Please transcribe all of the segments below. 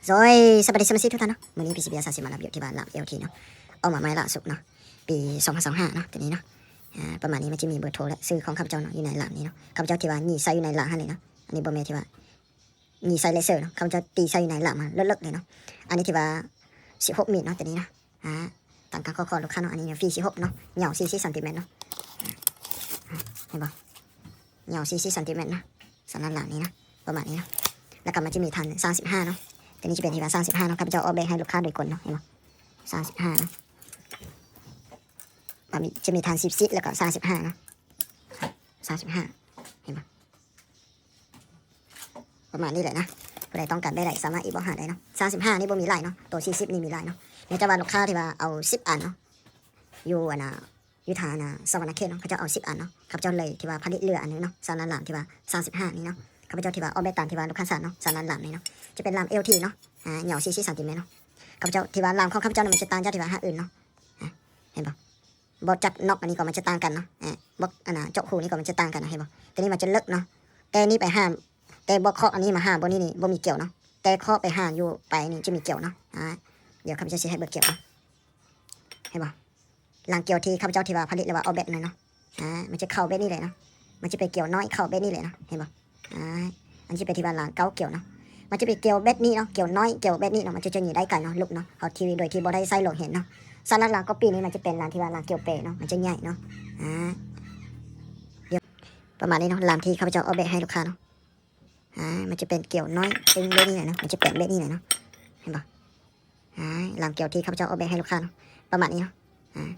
ໂດຍ ສະບາຍດີສະມາຊິກທຸກທ່ານເນາະ, ມື້ນີ້ ພີຊີບີ ອາສາຊິມາລາວ ຢູ່ທີ່ວ່າລາມ ແອລທີ ເນາະ, ເອົາມາໃໝ່ລ່າສຸດເນາະ ປີສອງພັນຊາວຫ້າເນາະ ຕົວນີ້ເນາະ. ອາ ປະມານນີ້ ມັນຈະມີເບີໂທ ແລະ ຊື່ຂອງຂ້າພະເຈົ້າເນາະ ຢູ່ໃນລາມນີ້ເນາະ. ຂ້າພະເຈົ້າທີ່ວ່າຍິງໃສ່ຢູ່ໃນລາມຫັ້ນເລີຍເນາະ, ອັນນີ້ບໍ່ແມ່ນທີ່ວ່າຍິງໃສ່ເລເຊີເນາະ, ຂ້າພະເລິກໆເລີຍເນາະ. ອັນນີ້ທີ່ວ່າສິບຫົກມິດເນາະ ຕົວນີ້ເນາະ. ອາ ຕາມການຂໍຂອງລູກຄ້າເນາະ, ອັນນີ້ຟີສິບຫົກເນາະ, ຍາວສີ່ສິບຊັງຕີແມັດເນາະ. ເຫັນບໍ່? ຍາວສີ່ສິບຊັງຕີແມັດເນາະ, ສະໜານລາມນີ້ເນາະ ປະມານນີ້ເນາະ. ແລ້ວກໍມັນຈະມີຖັນສາມສິບຫ້າເນາະ, ຕົວນີ້ຈະເປັນທີ່ວ່າສາມສິບຫ້າເນາະ, ຂ້າພະເຈົ້າອອກແບບໃຫ້ລູກຄ້າໂດຍກົງເນາະ. ເຫັນບໍ່? ສາມສິບຫ້າເນາະ, ແລ້ວກໍຈະມີຖັນສິບສິບ ແລ້ວກໍສາມສິບຫ້າເນາະ, ສາມສິບຫ້າ ເຫັນບໍ່? ປະມານນີ້ແຫຼະນະ, ຜູ້ໃດຕ້ອງການແບບໃດສາມາດອິນບັອກຫາໄດ້ເນາະ. ສາມສິບຫ້ານີ້ບໍ່ມີຫຼາຍເນາະ, ໂຕສີ່ສິບນີ້ມີຫຼາຍເນາະ. ເນື່ອງຈາກວ່າລູກຄ້າທີ່ວ່າເອົາສິບອັນເນາະ ຢູ່ອັນນ່າ ຢູ່ທາງອັນນ່າ ສະຫວັນນະເຂດເນາະ, ເຂົາເຈົ້າເອົາສິບອັນເນາະ, ຂ້າພະເຈົ້າເລີຍທີ່ວ່າຜະລິດເຫຼືອອັນໜຶ່ງເນາະ, ສະໜານລາມທີ່ວ່າສາມສິບຫ້ານີ້ເນາະ. ຂ້າພະເຈົ້າທີ່ວ່າອອກແບບຕາມທີ່ວ່າລູກຄ້າສັ່ງເນາະ, ສະໜານລາມນີ້ເນາະ. ຈະເປັນລາມ ແອລທີ ເນາະ, ອາ ຍາວສີ່ສິບຊັງຕີແມັດເນາະ. ຂ້າພະເຈົ້າທີ່ວ່າລາມຂອງຂ້າພະເຈົ້ານີ້ ມັນຈະຕ່າງຈາກທີ່ວ່າຮ້ານອື່ນເນາະ, ອາ ເຫັນບໍ່? ບໍ່ຈັບນັອກອັນນີ້ກໍມັນຈະຕ່າງກັນເນາະ, ອາ ບໍ່ອັນນ່າ ເຈາະຮູນີ້ກໍມັນຈະຕ່າງກັນນະ, ເຫັນບໍ່? ຕົວນີ້ມັນຈະເລິກເນາະ, ແຕ່ນີ້ໄປຫາ ແຕ່ບໍ່ເຄາະອັນນີ້ມາຫາບ່ອນນີ້ນີ້ບໍ່ມີກ່ຽວເນາະ, ແຕ່ເຄາະໄປຫາຢູ່ປາຍນີ້ຈະມີກ່ຽວເນາະ. ອາ ດຽວຂ້າພະເຈົ້າຊິເຮັດເບິ່ງກ່ຽວເນາະ, ເຫັນບໍ່? ລາມກ່ຽວທີ່ຂ້າພະເຈົ້າທີ່ວ່າຜະລິດ ຫຼືວ່າອອກແບບນັ້ນເນາະ, ອາ ມັນຈະເຂົ້າແບບນີ້ເລີຍເນາະ, ມັນຈະເປັນກ່ຽວນ້ອຍເຂົ້າແບບນີ້ເລີຍເນາະ, ເຫັນບໍ່? ອາ ອັນນີ້ເປັນທີ່ວ່າລາມເກົ້າກ່ຽວເນາະ, ມັນຈະເປັນກ່ຽວແບບນີ້ເນາະ, ກ່ຽວນ້ອຍກ່ຽວແບບນີ້ເນາະ, ມັນຈະ ຈະຍິງໄດ້ໄກເນາະ ລູກເນາະ, ເຮົາທີ່ໂດຍທີ່ບໍ່ໄດ້ໃຊ້ໂລເຫັນເນາະ. ສະໜານລາມກອດປີນີ້ມັນຈະເປັນລາມທີ່ວ່າລາມກ່ຽວເປເນາະ, ມັນຈະໃຫຍ່ເນາະ. ອາ ດຽວ ປະມານນີ້ເນາະ, ລາມທີ່ຂ້າພະເຈົ້າອອກແບບໃຫ້ລູກຄ້າເນາະ. ອາ ມັນຈະເປັນກ່ຽວນ້ອຍຕຶງແບບນີ້ແຫຼະເນາະ, ມັນຈະເປັນແບບນີ້ແຫຼະເນາະ, ເຫັນບໍ່? ອາ ລາມກ່ຽວທີ່ຂ້າພະເຈົ້າອອກແບບໃຫ້ລູກຄ້າເນາະ, ປະມານນີ້ເນາະ. ອາ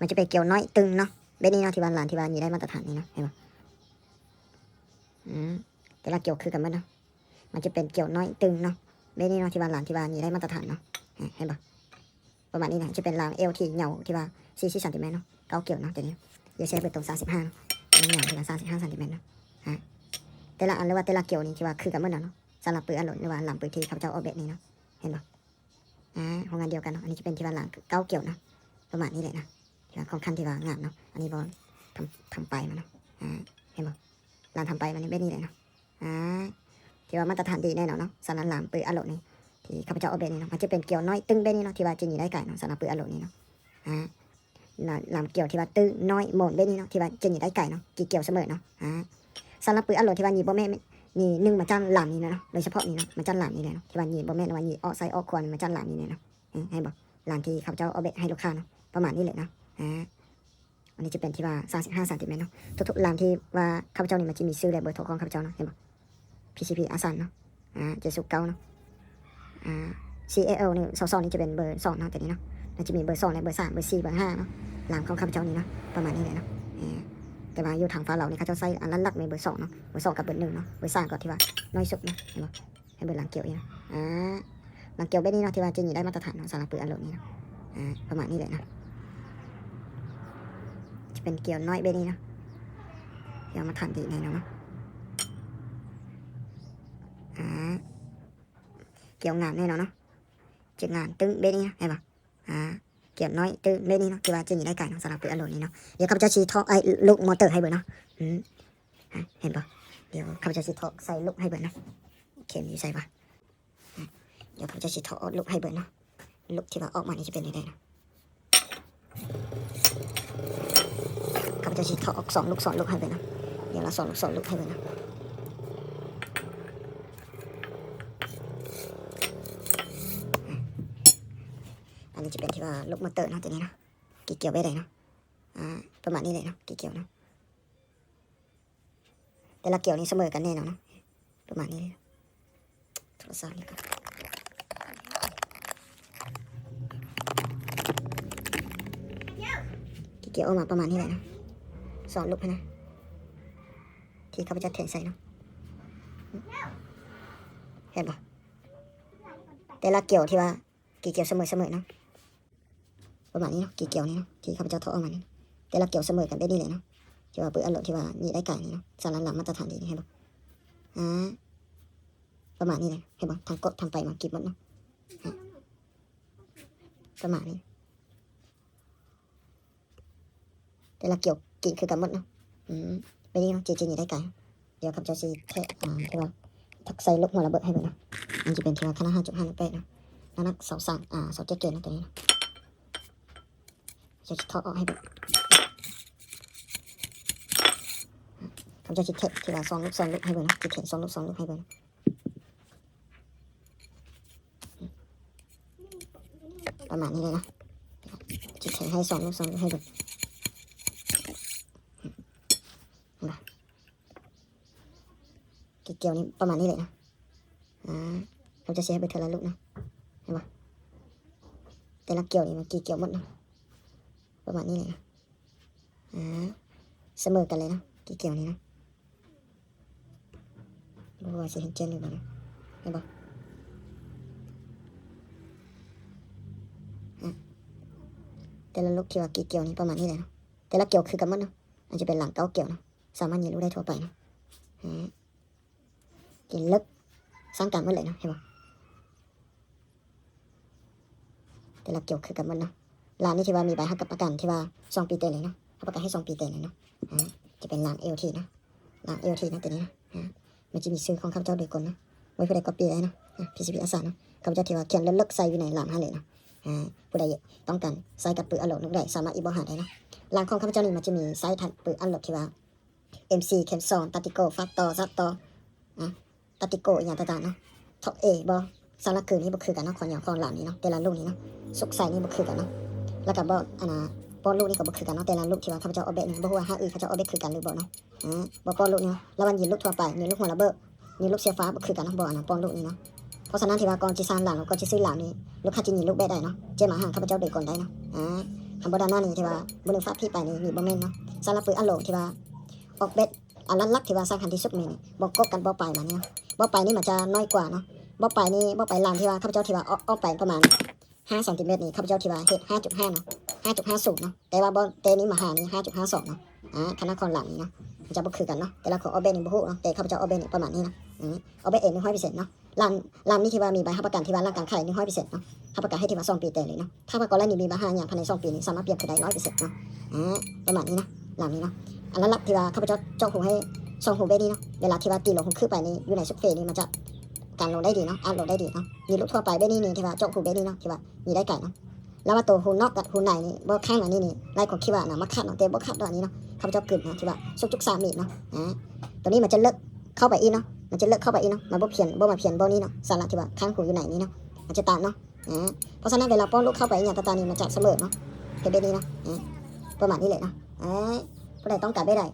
ມັນຈະເປັນກ່ຽວນ້ອຍຕຶງເນາະ, ແບບນີ້ເນາະ, ທີ່ວ່າລາມທີ່ວ່າຍິງໄດ້ມາດຕະຖານນີ້ເນາະ, ເຫັນບໍ່? ອືມ ແຕ່ລະກ່ຽວຄືກັນໝົດເນາະ, ມັນຈະເປັນກ່ຽວນ້ອຍຕຶງເນາະ, ແບບນີ້ເນາະ, ທີ່ວ່າລາມທີ່ວ່າຍິງໄດ້ມາດຕະຖານເນາະ, ເຫັນບໍ່? ປະມານນີ້ນະ, ຈະເປັນລາມ ແອລທີ ຍາວທີ່ວ່າສີ່ສິບຊັງຕີແມັດເນາະ, ເກົ້າກ່ຽວເນາະ ຕົວນີ້. ດຽວຊິເປີດຕົງສາມສິບຫ້າເນາະ, ຍາວທີ່ວ່າສາມສິບຫ້າຊັງຕີແມັດເນາະ. ອາ ແຕ່ລະອັນ ຫຼືວ່າແຕ່ລະກ່ຽວນີ້ ທີ່ວ່າຄືກັນໝົດເນາະ, ສຳລັບປືອັດລົດ ຫຼືວ່າລາມປືທີ່ຂ້າພະເຈົ້າອອກແບບນີ້ເນາະ, ເຫັນບໍ່? ອາ ໂຮງງານດຽວກັນເນາະ, ອັນນີ້ຈະເປັນທີ່ວ່າລາມເກົ້າກ່ຽວເນາະ, ປະມານນີ້ແຫຼະເນາະ, ທີ່ວ່າຂ້ອນຂ້າງທີ່ວ່າງາມເນາະ. ອັນນີ້ບໍ່ທຳ ທຳປາຍມາເນາະ, ອາ ເຫັນບໍ່? ລາມທຳປາຍມັນເປັນແບບນີ້ແຫຼະເນາະ. ອາ ຖືວ່າມາດຕະຖານດີແນ່ນອນເນາະ, ສະໜານລາມປືອັດລົດນີ້ ທີ່ຂ້າພະເຈົ້າອອກແບບນີ້ເນາະ, ມັນຈະເປັນກ່ຽວນ້ອຍຕຶງແບບນີ້ເນາະ, ທີ່ວ່າຈະຍິງໄດ້ໄກເນາະ, ສຳລັບປືອັດລົດນີ້ເນາະ. ອາ ລາມ ລາມກ່ຽວທີ່ວ່າຕຶງນ້ອຍໝົນແບບນີ້ເນາະ, ທີ່ວ່າຈະຍິງໄດ້ໄກເນາະ, ກີ່ກ່ຽວສະເໝີເນາະ. ອາ ສຳລັບປືອັດລົດທີ່ວ່າຍິງບໍ່ແມ່ນ ຍິງໜຶ່ງມາຈາກລາມນີ້ເນາະ, ໂດຍສະເພາະນີ້ເນາະ, ມາຈາກລາມນີ້ແຫຼະເນາະ, ທີ່ວ່າຍິງບໍ່ແມ່ນວ່າຍິງອອກຊ້າຍອອກຂວາ ມາຈາກລາມນີ້ແຫຼະເນາະ. ເຫັນບໍ່? ລາມທີ່ຂ້າພະເຈົ້າອອກແບບໃຫ້ລູກຄ້າເນາະ, ປະມານນີ້ແຫຼະເນາະ. ອາ ອັນນີ້ຈະເປັນທີ່ວ່າສາມສິບຫ້າຊັງຕີແມັດເນາະ. ທຸກໆລາມທີ່ວ່າຂ້າພະເຈົ້ານີ້ ມັນຈະມີຊື່ ແລະ ເບີໂທຂອງຂ້າພະເຈົ້າເນາະ, ເຫັນບໍ່? ພີຊີບີ ອາສາມເນາະ, ອາ ເຈັດສູນເກົ້າເນາະ, ອາ ຊີເອແອລ ນີ້ ຊາວສອງນີ້ຈະເປັນເບີສອງເນາະ, ຕົວນີ້ເນາະ, ແລ້ວຈະມີເບີສອງ ແລະ ເບີສາມ ເບີສີ່ ເບີຫ້າເນາະ, ລາມຂອງຂ້າພະເຈົ້ານີ້ເນາະ, ປະມານນີ້ແຫຼະເນາະ. ເອີ ແຕ່ວ່າຢູ່ທາງຟາງລາວນີ້ ເຂົາເຈົ້າໃຊ້ອັນຫຼັກໆແມ່ນເບີສອງເນາະ, ເບີສອງກັບເບີໜຶ່ງເນາະ, ເບີສາມກໍຖືວ່ານ້ອຍສຸດເນາະ, ເຫັນບໍ່? ໃຫ້ເບິ່ງລາງກ່ຽວອີກເນາະ. ອາ ລາງກ່ຽວແບບນີ້ເນາະ ທີ່ວ່າຈະຍິງໄດ້ມາດຕະຖານເນາະ, ສຳລັບປືອັດລົດນີ້ເນາະ. ອາ ປະມານນີ້ແຫຼະເນາະ, ຈະເປັນກ່ຽວນ້ອຍແບບນີ້ເນາະ, ທີ່ເອົາມາຖານດີແນ່ນອນເນາະ. ອາ ກ່ຽວງາມແນ່ນອນເນາະ, ຈະງາມຕຶ້ງແບບນີ້ເນາະ, ເຫັນບໍ່? ອາ ກ່ຽວນ້ອຍຕຶ້ງແບບນີ້ເນາະ, ທີ່ວ່າຈະຍິງໄດ້ໄກເນາະ, ສຳລັບປືອັດລົດນີ້ເນາະ. ດຽວຂ້າພະເຈົ້າຊິຖອດໄອ້ລູກມໍເຕີໃຫ້ເບິ່ງເນາະ. ອືມ ເຫັນບໍ່? ດຽວຂ້າພະເຈົ້າຊິຖອດໃສ່ລູກໃຫ້ເບິ່ງເນາະ. ເຂັມຢູ່ໃສວະ? ດຽວຂ້າພະເຈົ້າຊິຖອດອອກລູກໃຫ້ເບິ່ງເນາະ, ລູກທີ່ວ່າອອກມານີ້ຈະເປັນແນວໃດເນາະ. ຂ້າພະເຈົ້າຊິຖອດອອກສອງລູກ ສອງລູກໃຫ້ເບິ່ງເນາະ, ດຽວລະສອງລູກ ສອງລູກໃຫ້ເບິ່ງເນາະ. ອັນນີ້ຈະເປັນທີ່ວ່າລູກມໍເຕີເນາະ, ຕົວນີ້ເນາະ, ກີ່ກ່ຽວແບບໃດເນາະ. ອາ ປະມານນີ້ແຫຼະເນາະ, ກີ່ກ່ຽວເນາະ. ແຕ່ລະກ່ຽວນີ້ສະເໝີກັນແນ່ນອນເນາະ, ປະມານນີ້ເລີຍ. ໂທລະສັບນີ້ກ່ອນ, ກີ່ກ່ຽວອອກມາປະມານນີ້ແຫຼະເນາະ, ສອງລູກຫັ້ນນະ ທີ່ຂ້າພະເຈົ້າແທງໃສ່ເນາະ. ເຫັນບໍ່? ແຕ່ລະກ່ຽວທີ່ວ່າ ກີ່ກ່ຽວສະເໝີ ສະເໝີເນາະ, ປະມານນີ້ເນາະ. ກີ່ກ່ຽວນີ້ເນາະ ທີ່ຂ້າພະເຈົ້າຖອດອອກມານີ້ ແຕ່ລະກ່ຽວສະເໝີກັນແບບນີ້ແຫຼະເນາະ, ທີ່ວ່າປືອັດລົດທີ່ວ່າຍິງໄດ້ໄກນີ້ເນາະ, ສະໜານລາມມາດຕະຖານດີນີ້ ເຫັນບໍ່? ອາ ປະມານນີ້ແຫຼະ, ເຫັນບໍ່? ທາງກົດທາງໄປມາກິບໝົດເນາະ, ປະມານນີ້. ແຕ່ລະກ່ຽວກິນຄືກັນໝົດເນາະ. ອືມ ແບບນີ້ເນາະ ເຈ ເຈຍິງໄດ້ໄກ. ດຽວຂ້າພະເຈົ້າຊິແທະ ອາ ທີ່ວ່າຖັກໃສ່ລູກຫົວລະເບີດໃຫ້ເບິ່ງເນາະ. ມັນຈະເປັນທີ່ວ່າຂະໜາດຫ້າຈຸດຫ້ານິ້ວໂປ້ງເນາະ ນ້ຳໜັກຊາວສາມ ອາ ຊາວເຈັດກິໂລເນາະ ຕົວນີ້ເນາະ. ຈະຖອດອອກໃຫ້ເບິ່ງ ຂ້າພະເຈົ້າຊິແທະທີ່ວ່າສອງລູກ ສອງລູກໃຫ້ເບິ່ງເນາະ ຊິແທະສອງລູກ ສອງລູກໃຫ້ເບິ່ງ ປະມານນີ້ເລີຍເນາະ ຊິແທະໃຫ້ສອງລູກ ສອງລູກໃຫ້ເບິ່ງ ເຫັນບໍ່? ກຽວນີ້ປະມານນີ້ເລີຍເນາະ ອາ ເຂົາຈະຊິໃຫ້ເບິ່ງເທື່ອລະລູກເນາະ ເຫັນບໍ່? ແຕ່ລະກຽວນີ້ມັນກຽວໝົດເນາະ ປະມານນີ້ເລີຍເນາະ ອາ ສະເໝີກັນເລີຍເນາະ ກຽວນີ້ເນາະ ບໍ່ຮູ້ວ່າຊິເຫັນແຈ້ງຫຼືບໍ່ເນາະ ເຫັນບໍ່? ອາ ແຕ່ລະລູກທີ່ວ່າກຽວນີ້ປະມານນີ້ເລີຍເນາະ ແຕ່ລະກຽວຄືກັນໝົດເນາະ ອາດຈະເປັນລາງເກົ້າກຽວເນາະ ສາມາດຍິງລູກໄດ້ທົ່ວໄປເນາະ ອາ ກິນເລິກສ້າງການໝົດເລີຍເນາະ ເຫັນບໍ່? ແຕ່ລະກຽວຄືກັນໝົດເນາະ ລານນີ້ທີ່ວ່າມີໃບຮັບປະກັນທີ່ວ່າສອງປີເຕັມເລີຍເນາະ ຮັບປະກັນໃຫ້ສອງປີເຕັມເລີຍເນາະ ອາ ຈະເປັນລານເອລທີເນາະ ລານເອລທີເນາະ ຕົວນີ້ເນາະ ອາ ມັນຈະມີຊື່ຂອງຂ້າພະເຈົ້າໂດຍກົງເນາະ ບໍ່ມີຜູ້ໃດກັອບປີ້ໄດ້ເນາະ ອາ ພີຊີບີ ອາສາເນາະ ຂ້າພະເຈົ້າທີ່ວ່າຂຽນເລິກໆໃສ່ຢູ່ໃນລານຫັ້ນເລີຍເນາະ ອາ ຜູ້ໃດຕ້ອງການໃຊ້ກັບປືອັບໂຫຼດລູກໃດ ສາມາດອິນບັອກຫາໄດ້ເນາະ ລານຂອງຂ້າພະເຈົ້ານີ້ມັນຈະມີໃຊ້ທັງປືອັບໂຫຼດທີ່ວ່າ ເອັມຊີ ເຂັມສອງ ຕັດຕິໂກ ຟາດຕໍ່ ຊັດຕໍ່ ອາ ຕັດຕິໂກ ອີ່ຫຍັງຕ່າງໆເນາະ ທັອບເອບໍ ສາລະກືນີ້ບໍ່ຄືກັນເນາະ ຄວາມຍາວຂອງລານນີ້ເນາະ ແຕ່ລະລູກນີ້ເນາະ ສຸກໄຊນີ້ບໍ່ຄືກັນເນາະ ແລ້ວກໍບໍ່ ອັນນ່າ ປ້ອນລູກນີ້ກໍບໍ່ຄືກັນເນາະ ແຕ່ລະລູກທີ່ວ່າຂ້າພະເຈົ້າອອກແບບນີ້ ບໍ່ຮູ້ວ່າຫ້າອື່ນເຂົາເຈົ້າອອກແບບຄືກັນຫຼືບໍ່ເນາະ ອາ ບໍ່ປ້ອນລູກນີ້ເນາະ ລະວ່າຍິງລູກທົ່ວໄປ ຍິງລູກຫົວລະເບີດ ຍິງລູກເສຍຟ້າບໍ່ຄືກັນເນາະ ບໍ່ ອັນນ່າ ປ້ອນລູກນີ້ເນາະ ເພາະສະນັ້ນທີ່ວ່າກ່ອນຊິສ້າງລານ ກ່ອນຊິຊື້ລານນີ້ ລູກຄ້າຈະຍິງລູກແບບໃດເນາະ ແຈ້ງມາຫາຂ້າພະເຈົ້າໂດຍກົງໄດ້ເນາະ ອາ ຄັນບໍ່ດ້ານໜ້ານີ້ທີ່ວ່າບໍ່ໄດ້ຝາກທີ່ໄປນີ້ ນີ້ບໍ່ແມ່ນເນາະ ສາລະປືອັບໂຫຼດທີ່ວ່າ ອອກແບບ ອັນຫຼັກໆທີ່ວ່າສຳຄັນທີ່ສຸດແມ່ນ ບໍ່ກົກກັບບໍ່ປາຍມານີ້ເນາະ ບໍ່ປາຍນີ້ມັນຈະນ້ອຍກວ່າເນາະ ບໍ່ປາຍນີ້ ບໍ່ປາຍລານທີ່ວ່າຂ້າພະເຈົ້າທີ່ວ່າອອກ ອອກໄປປະມານຫ້າຊັງຕີແມັດນີ້ ຂ້າພະເຈົ້າທີ່ວ່າເຮັດຫ້າຈຸດຫ້າເນາະ ຫ້າຈຸດຫ້າສູນເນາະ ແຕ່ວ່າບໍ່ ແຕ່ນີ້ມາຫານີ້ຫ້າຈຸດຫ້າສອງເນາະ ອາ ຂະໜາດຂອງລານນີ້ເນາະ ມັນຈະບໍ່ຄືກັນເນາະ ແຕ່ລະຄົນອອກແບບນີ້ບໍ່ຮູ້ເນາະ ແຕ່ຂ້າພະເຈົ້າອອກແບບນີ້ປະມານນີ້ເນາະ ອືມ ອອກແບບເອງໜຶ່ງຮ້ອຍເປີເຊັນເນາະ ລານ ລານນີ້ທີ່ວ່າມີໃບຮັບປະກັນທີ່ວ່າຫຼັງການຂາຍໜຶ່ງຮ້ອຍເປີເຊັນເນາະ ຮັບປະກັນໃຫ້ທີ່ວ່າສອງປີເຕັມເລີຍເນາະ ຖ້າວ່າກໍລະນີມີບັນຫາຫຍັງພາຍໃນສອງປີນີ້ ສາມາດປ່ຽນຄືນໄດ້ຮ້ອຍເປີເຊັນເນາະ ອາ ປະມານນີ້ເນາະ ລານນີ້ເນາະ ອັນຫຼັກໆທີ່ວ່າຂ້າພະເຈົ້າເຈາະຮູໃຫ້ສອງຮູແບບນີ້ເນາະ ເວລາທີ່ວ່າຕີລົງຂອງຄືໄປນີ້ ຢູ່ໃນຊຸກເຟນີ້ ມັນຈະການລົງໄດ້ດີເນາະ ອັດລົງໄດ້ດີເນາະ ມີລູກທົ່ວໄປແບບນີ້ນີ້ ທີ່ວ່າເຈາະຮູແບບນີ້ເນາະ ທີ່ວ່າມີໄດ້ໄກເນາະ ລະວ່າໂຕຮູນອກກັບຮູໃນນີ້ ບໍ່ຂ້າງອັນນີ້ນີ້ ຫຼາຍຄົນຄິດວ່ານະ ມັນຂາດເນາະ ແຕ່ບໍ່ຂາດດອກອັນນີ້ເນາະ ຂ້າພະເຈົ້າກຶດນະ ທີ່ວ່າ ສູນຈຸດສາມມິດເນາະ ອາ ໂຕນີ້ມັນຈະເລິກເຂົ້າໄປອີກເນາະ ມັນຈະເລິກເຂົ້າໄປອີກເນາະ ມັນບໍ່ພຽງ ບໍ່ມາພຽງບ່ອນນີ້ເນາະ ສາລະທີ່ວ່າຄ້າງຮູຢູ່ໃນນີ້ເນາະ ມັນຈະຕາມເນາະ ອາ ເພາະສະນັ້ນເວລາປ້ອນລູກເຂົ້າໄປອີ່ຫຍັງຕ່າງໆນີ້ ມັນຈະສະເໝີເນາະ ເຮັດແບບນີ້ເນາະ ອາ ປະມານນີ້ເລີຍເນາະ ອາ ຜູ້ໃດຕ້ອງການແບບໃດ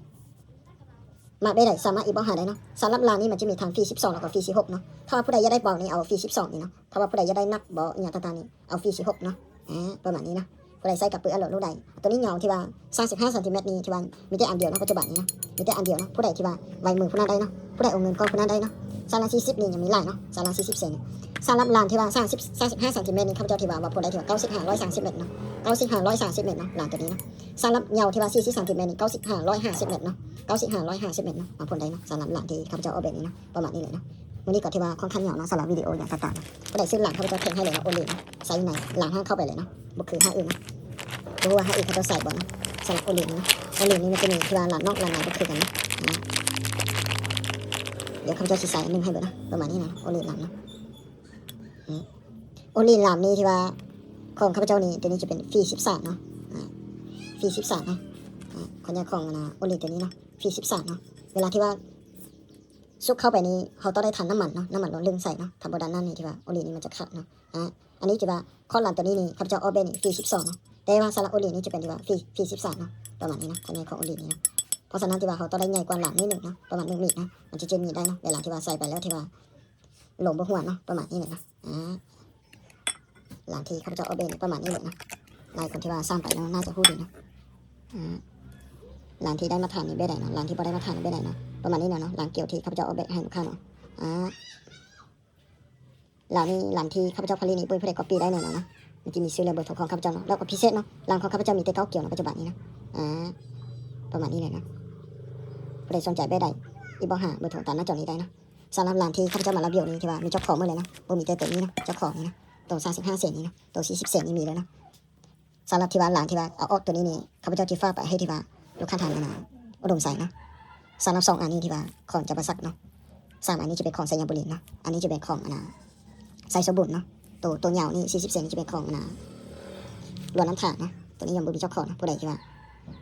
ມັກແບບໃດ ສາມາດອິນບັອກຫາໄດ້ເນາະ ສຳລັບລານນີ້ມັນຈະມີທັງຟີສິບສອງ ແລ້ວກໍຟີສິບຫົກເນາະ ຖ້າວ່າຜູ້ໃດຢາກໄດ້ເບົານີ້ ເອົາຟີສິບສອງນີ້ເນາະ ຖ້າວ່າຜູ້ໃດຢາກໄດ້ໜັກເບົາອີ່ຫຍັງຕ່າງໆນີ້ ເອົາຟີສິບຫົກເນາະ ອາ ປະມານນີ້ເນາະ ຜູ້ໃດໃສ່ກັບປືອັນໂຫຼດລູກໃດ ໂຕນີ້ຍາວທີ່ວ່າສາມສິບຫ້າຊັງຕີແມັດນີ້ ທີ່ວ່າມີແຕ່ອັນດຽວເນາະ ປັດຈຸບັນນີ້ເນາະ ມີແຕ່ອັນດຽວເນາະ ຜູ້ໃດທີ່ວ່າໄວມືຜູ້ນັ້ນໄດ້ເນາະ ຜູ້ໃດໂອນເງິນກ່ອນຜູ້ນັ້ນໄດ້ເນາະ ສາມລ້ານສີ່ສິບນີ້ຍັງມີຫຼາຍເນາະ ສາມລ້ານສີ່ສິບເຊັນ ສຳລັບລານທີ່ວ່າສາມສິບ ສາມສິບຫ້າຊັງຕີແມັດນີ້ ຂ້າພະເຈົ້າທີ່ວ່າ ວ່າຜູ້ໃດທີ່ວ່າເກົ້າສິບຫ້າ ຮ້ອຍສາມສິບແມັດເນາະ ເກົ້າສິບຫ້າ ຮ້ອຍສາມສິບແມັດເນາະ ລານໂຕນີ້ເນາະ ສຳລັບຍາວທີ່ວ່າສີ່ສິບຊັງຕີແມັດນີ້ ເກົ້າສິບຫ້າ ຮ້ອຍຫ້າສິບແມັດເນາະ ເກົ້າສິບຫ້າ ຮ້ອຍຫ້າສິບແມັດເນາະ ບາງຄົນໄດ້ເນາະ ສຳລັບລານທີ່ຂ້າພະເຈົ້າອອກແບບນີ້ເນາະ ປະມານນີ້ເລີຍເນາະ ມື້ນີ້ກໍຖືວ່າຄ່ອນຂ້າງຍາວເນາະ ສຳລັບວິດີໂອຫຍັງຕ່າງໆ ຜູ້ໃດຊື້ລານ ຂ້າພະເຈົ້າແຖມໃຫ້ເລີຍເນາະ ໂອລິນ ໃສ່ໃນລານຫ້າງເຂົ້າໄປເລີຍເນາະ ບໍ່ຄືຫ້າງອື່ນເນາະ ບໍ່ຮູ້ວ່າຫ້າງອື່ນເຂົາເຈົ້າໃສ່ບໍ່ເນາະ ສຳລັບໂອລິນນີ້ເນາະ ໂອລິນນີ້ມັນຈະມີທີ່ວ່າລານນອກລານໃນບໍ່ຄືກັນເນາະ ອາ ດຽວຂ້າພະເຈົ້າຊິໃສ່ອັນໜຶ່ງໃຫ້ເບິ່ງເນາະ ປະມານນີ້ເນາະ ໂອລິນລານເນາະ ອືມ ໂອລິນລານນີ້ທີ່ວ່າຂອງຂ້າພະເຈົ້ານີ້ ໂຕນີ້ຈະເປັນຟີສິບສາມເນາະ ອາ ຟີສິບສາມເນາະ ອາ ຂອງ ຂອງອັນນ່າ ໂອລິນໂຕນີ້ເນາະ ຟີສິບສາມເນາະ ເວລາທີ່ວ່າ ສຸກເຂົ້າໄປນີ້ ເຮົາຕ້ອງໄດ້ຖັນນ້ຳມັນເນາະ ນ້ຳມັນຫຼໍ່ລື່ນໃສ່ເນາະ ຖ້າບໍ່ດ້ານນັ້ນນີ້ ທີ່ວ່າໂອລິນນີ້ມັນຈະຂາດເນາະ ອາ ອັນນີ້ທີ່ວ່າຂອງລານໂຕນີ້ນີ້ ຂ້າພະເຈົ້າອອກແບບນີ້ ຟີສິບສອງເນາະ ແຕ່ວ່າສຳລັບໂອລິນນີ້ຈະເປັນທີ່ວ່າຟີ ຟີສິບສາມເນາະ ປະມານນີ້ເນາະ ຂະແໜງຂອງໂອລິນນີ້ເນາະ ເພາະສະນັ້ນທີ່ວ່າເຮົາຕ້ອງໄດ້ໃຫຍ່ກວ່າລານໜ້ອຍໜຶ່ງເນາະ ປະມານໜຶ່ງມິດເນາະ ມັນຈະເຈັບມີດໄດ້ເນາະ ເວລາທີ່ວ່າໃສ່ໄປແລ້ວທີ່ວ່າ ລົມບໍ່ຫົວເນາະ ປະມານນີ້ແຫຼະເນາະ ອາ ລານທີ່ຂ້າພະເຈົ້າອອກແບບນີ້ປະມານນີ້ແຫຼະເນາະ ຫຼາຍຄົນທີ່ວ່າສ້າງໄປເນາະ ໜ້າຈະຮູ້ດີເນາະ ອາ ລານທີ່ໄດ້ມາດຕະຖານນີ້ແບບໃດເນາະ ລານທີ່ບໍ່ໄດ້ມາດຕະຖານນີ້ແບບໃດເນາະ ປະມານນີ້ແຫຼະເນາະ ລານກຽວທີ່ຂ້າພະເຈົ້າອອກແບບໃຫ້ລູກຄ້າເນາະ ອາ ລານນີ້ ລານທີ່ຂ້າພະເຈົ້າຜະລິດນີ້ ບໍ່ມີຜູ້ໃດກອບປີ້ໄດ້ແນ່ນອນເນາະ ມັນຈະມີຊື່ ແລະ ເບີໂທຂອງຂ້າພະເຈົ້າເນາະ ແລ້ວກໍພິເສດເນາະ ລານຂອງຂ້າພະເຈົ້າມີແຕ່ເກົ້າກຽວເນາະ ປັດຈຸບັນນີ້ເນາະ ອາ ປະມານນີ້ແຫຼະເນາະ ຜູ້ໃດສົນໃຈແບບໃດ ອິນບັອກຫາເບີໂທຕາມໜ້າຈໍນີ້ໄດ້ເນາະ ສຳລັບລານທີ່ຂ້າພະເຈົ້າມາລາວເບຍນີ້ ທີ່ວ່າມີເຈົ້າຂອງໝົດເລີຍເນາະ ບໍ່ມີແຕ່ໂຕນີ້ເນາະ ເຈົ້າຂອງນີ້ເນາະ ໂຕສາມສິບຫ້າເຊັນນີ້ເນາະ ໂຕສີ່ສິບເຊັນນີ້ມີແລ້ວເນາະ ສຳລັບທີ່ວ່າລານທີ່ວ່າເອົາອອກໂຕນີ້ນີ້ ຂ້າພະເຈົ້າຈະຝາກໄປໃຫ້ທີ່ວ່າລູກຄ້າທາງອັນນ່າ ອຸດົມໄຊເນາະ ສຳລັບສອງອັນນີ້ທີ່ວ່າຂອງຈຳປາສັກເນາະ ສາມອັນນີ້ຈະເປັນຂອງໄຊຍະບູລີເນາະ ອັນນີ້ຈະເປັນຂອງອັນນ່າ ໄຊສົມບູນເນາະ. ໂຕ ໂຕຍາວນີ້ສີ່ສິບເຊັນ ຈະເປັນຂອງ ອັນນ່າ ຫຼວງນ້ຳທາເນາະ. ໂຕນີ້ຍັງບໍ່ມີເຈົ້າຂອງເນາະ, ຜູ້ໃດທີ່ວ່າ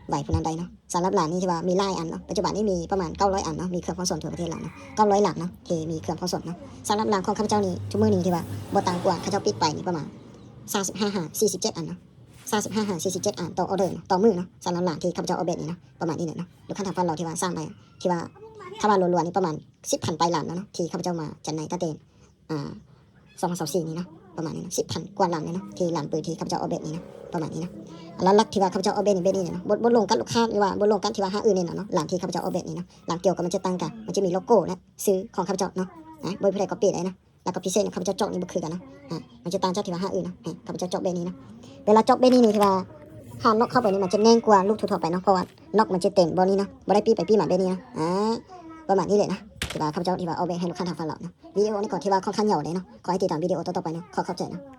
ໄຫວຜູ້ນັ້ນໄດ້ເນາະ. ສຳລັບຫຼານນີ້ທີ່ວ່າມີຫຼາຍອັນເນາະ, ປັດຈຸບັນນີ້ມີປະມານເກົ້າຮ້ອຍອັນເນາະ, ມີເຄື່ອງພ້ອມສົມທົ່ວປະເທດລາວເນາະ, ເກົ້າຮ້ອຍຫຼັງເນາະ ທີ່ມີເຄື່ອງພ້ອມສົມເນາະ. ສຳລັບຫຼານຂອງຂ້າພະເຈົ້ານີ້ ທຸກມື້ນີ້ທີ່ວ່າບໍ່ຕ່ຳກວ່າ ຂ້າພະເຈົ້າປິດໄປນີ້ປະມານຊາວຫ້າຫາສີ່ສິບເຈັດອັນເນາະ, ຊາວຫ້າຫາສີ່ສິບເຈັດອັນຕໍ່ອໍເດີເນາະ ຕໍ່ມື້ເນາະ. ສຳລັບຫຼານທີ່ຂ້າພະເຈົ້າອອກແບບນີ້ເນາະ ປະມານນີ້ແຫຼະເນາະ. ລູກຄ້າທາງຝັ່ງລາວທີ່ວ່າສັ່ງໄປ ທີ່ວ່າຖ້າວ່າລວມໆນີ້ປະມານສິບພັນປາຍຫຼັງແລ້ວເນາະ ທີ່ຂ້າພະເຈົ້າມາຈຳໜ່າຍຕັ້ງແຕ່ ອ່າ ສອງພັນຊາວສີ່ນີ້ເນາະ ປະມານນີ້ເນາະ. ສິບພັນກວ່າຫຼັງເລີຍເນາະ ທີ່ຫຼັງປືນທີ່ຂ້າພະເຈົ້າອອກແບບນີ້ເນາະ ປະມານນີ້ເນາະ. ຫຼັກໆທີ່ວ່າຂ້າພະເຈົ້າອອກແບບນີ້ ແບບນີ້ເນາະ, ບໍ່ ບໍ່ລົງກັບລູກຄ້າ ຫຼືວ່າບໍ່ລົງກັບທີ່ວ່າຮ້ານອື່ນແນ່ນອນເນາະ. ຫຼັງທີ່ຂ້າພະເຈົ້າອອກແບບນີ້ເນາະ ຫຼັງກ່ຽວກັບມັນຈະຕ່າງກັນ, ມັນຈະມີໂລໂກ້ ແລະ ຊື່ຂອງຂ້າພະເຈົ້າເນາະ. ອ່າ ບໍ່ມີຜູ້ໃດກັອບປີ້ໄດ້ເນາະ. ແລ້ວກໍພິເສດນະ ຂ້າພະເຈົ້າເຈາະນີ້ບໍ່ຄືກັນນະ. ອ່າ ມັນຈະຕ່າງຈາກທີ່ວ່າຮ້ານອື່ນນະ. ຂ້າພະເຈົ້າເຈາະແບບນີ້ນະ. ເວລາເຈາະແບບນີ້ນີ້ ທີ່ວ່າຖ້ານັອກເຂົ້າໄປນີ້ ມັນຈະແໜ້ນກວ່າລູກທົ່ວໆໄປເນາະ, ເພາະວ່ານັອກມັນຈະເຕັມບ່ອນນີ້ນະ, ບໍ່ໄດ້ປີ້ໄປປີ້ມາແບບນີ້ນະ. ອ່າ ປະມານນີ້ແຫຼະນະ ທີ່ວ່າຂ້າພະເຈົ້າທີ່ວ່າອອກແບບໃຫ້ລູກຄ້າທາງຝັ່ງລາວນະ. ວິດີໂອນີ້ກໍທີ່ວ່າຄ່ອນຂ້າງຍາວເລີຍເນາະ, ຂໍໃຫ້ຕິດຕາມວິດີໂອຕໍ່ໆໄປເນາະ. ຂໍຂອບໃຈນະ.